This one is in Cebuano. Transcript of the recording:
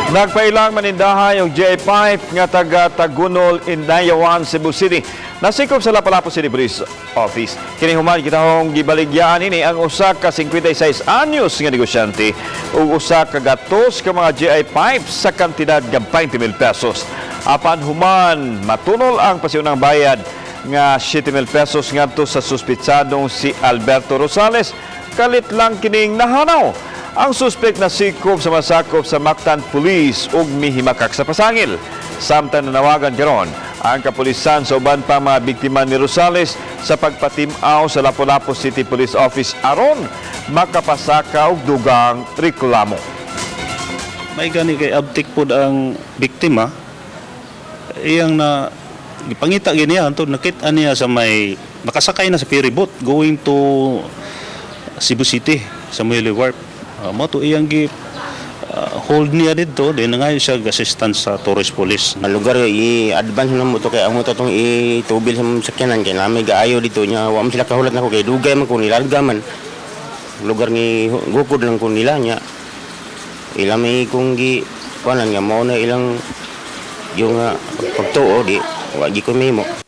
Nagpailang manindahay og GI pipe nga taga Tagunol, Inayawan, Cebu City. Nasikop sa Lapu-Lapu City Police Office. Kini human gitahong gibaligyaan ini ang usa ka 56 anyos nga negosyante ug usa ka gatos ka mga GI pipes sa kantidad nga 20,000 pesos. Apan human matunol ang pasiunang bayad nga 7,000 pesos ngadto sa suspetsadong si Alberto Rosales, kalit lang kining nahanaw. Ang suspek nasikop sa masakop sa Mactan Police ug mihimakak sa pasangil. Samtang nanawagan karon ang kapulisan sa uban pa mga biktima ni Rosales sa pagpatim-aw sa Lapu-Lapu City Police Office aron makapasaka og dugang reklamo. May gani kay abtik pod ang biktima, iyang na gipangita gini niya antod nakita niya sa may nakasakay na sa ferry boat going to Cebu City sa Muelle Wharf. Mao to iyang gi hold niya didto, then nangayo siya og assistance sa tourist police. Ang lugar i-advance na mo to kay amo to tong itubil sa mga sakyanan kay nami gaayo dito nya wa man sila kahulat nako kay dugay man ko nilarga man lugar ni gukod lang ko nila nya ila may kung gi kuanan nga mao na ilang yung pagtuo di wa gi ko mimo.